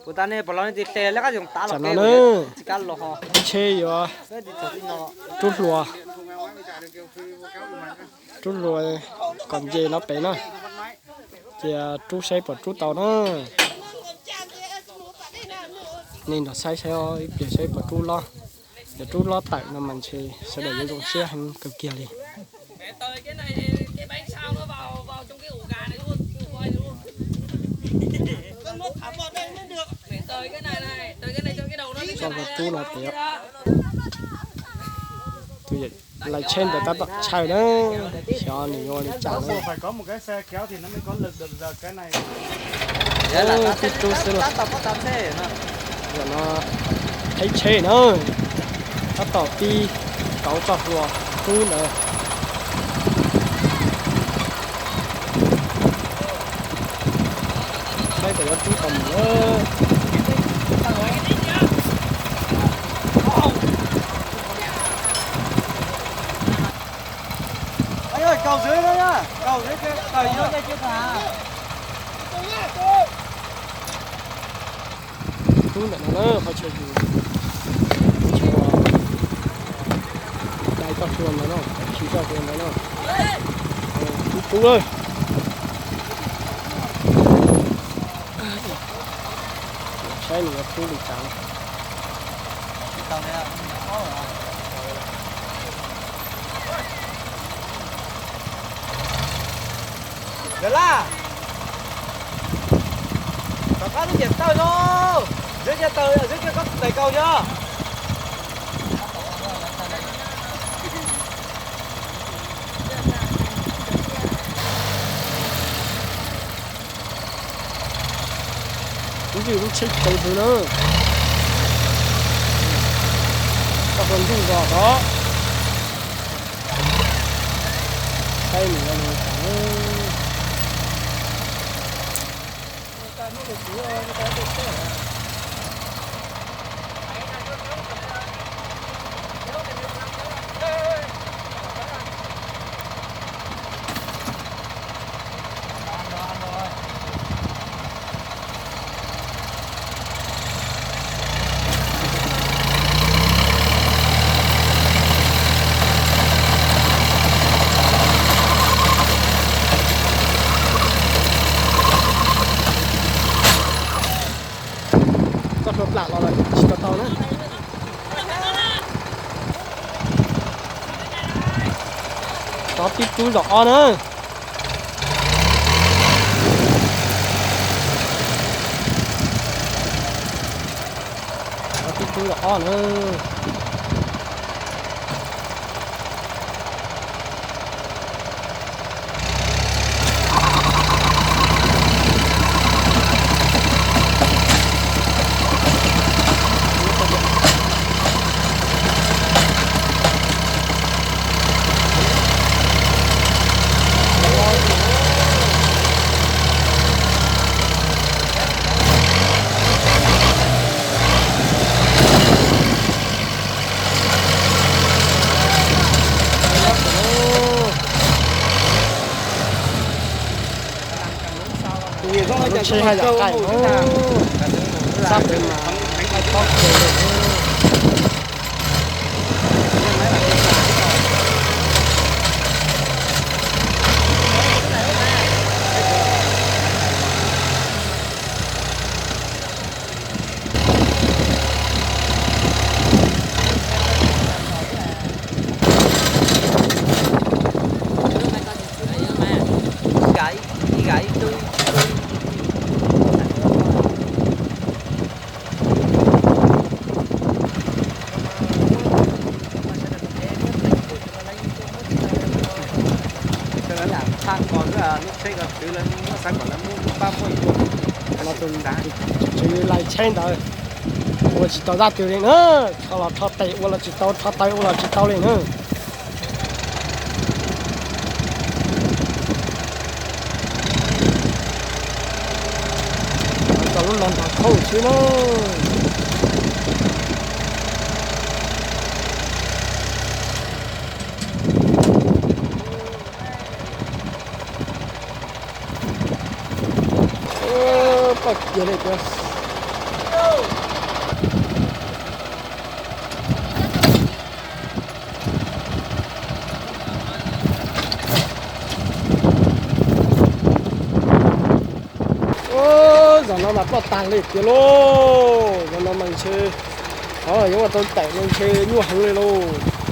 Kuv tas nej pom los nej tig hle lab qab zoo tav los no na. Tsheb yuav rub hlua, rub hlua kom nce no pem na. Cia rub saib puas rub tau na. Nej nrog saib saib ib pliag saib puas rub lob. Yog rub lob tawm no mas ntshe sawv daws yuav zoo siab heev kawg kiag li. Tso rub no pem. Tus yawm lais tsheb ntawd tab tom tshaw na, xyov nws yuav ua li cas na. Tib rub xwb los. Zaum no qheb tsheb na, tab tom pib kauv tso hlua rub ntawd. Saib kom yuav rub tau mus na. Rub ntawm no na, qhov chaw yus, qhov chaw dai toj hlua ntawd no, khi toj hlua ntawd no. Rub rub lawm. Saib nws yuav rub li cas. Yog laj, rov qab lub niam tawg no, Zeb, Zeb, koj tais kaus yog. Kuv ywg lub tsheb chaw ntawd na. Koj puas nkeeg nkaus tod? Saib nws ua li cas. Txoj hlua plam los lawm tsis tau tau na. Rov pib rub zaum ob na. Rov pib rub zaum ob na. Lub tsheb haj yam qaij, sab pem mas qaij pob kawg li. Lub tsheb ko twv lawv muab xav kom lawv muab pab muab ib tus tswv lais tsheb ntawd ua tsis tau zaj twg li na. Rho los rho tes ua los tsis tau, rho taw ua los tsis tau li na. Tau lub no ntag khauj xwb na. Poj kiag li tias Zaum no mas ploj tag li tiag lauj. Zaum no mas ntshe, o, yuav ua tau tawm no ntshe nyuaj heev li lauj.